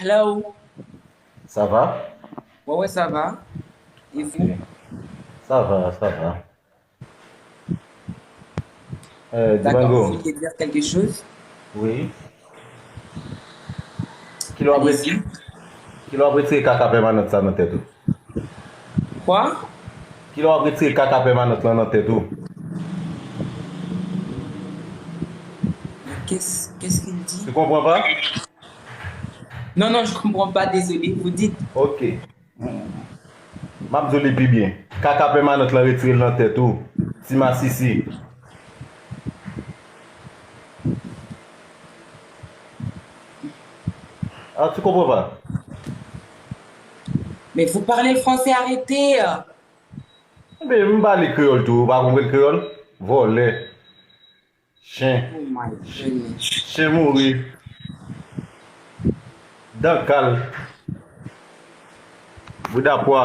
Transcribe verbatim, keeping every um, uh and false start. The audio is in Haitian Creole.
Hello. Ça va? Ouais, ouais, ça va. Et vous? Ça va, ça va. Euh, D'accord, vous Dibango, vouliez dire quelque chose? Oui. Kilè w ap retire, kilè w ap retire kaka pèmanant sa nan tèt ou? Quoi? Kilè w ap retire kaka pèmanant lan nan tèt ou? Qu'est-ce qu'est-ce qu'il dit? Tu comprends pas? Non, non, je comprends pas, désolé. Vous dites. Ok. M ap di w li pi byen. Kaka pèmanant lan retire l nan tèt ou. Ti masisi. Ah, tu comprends pas? Mais vous parlez le français, arrêtez. Ebyen, m pale kreyòl tou, ou pa konprann kreyòl? Vòlè. Chen. Oh my goodness. Chen mouri. Dan kal. Bouda pwa.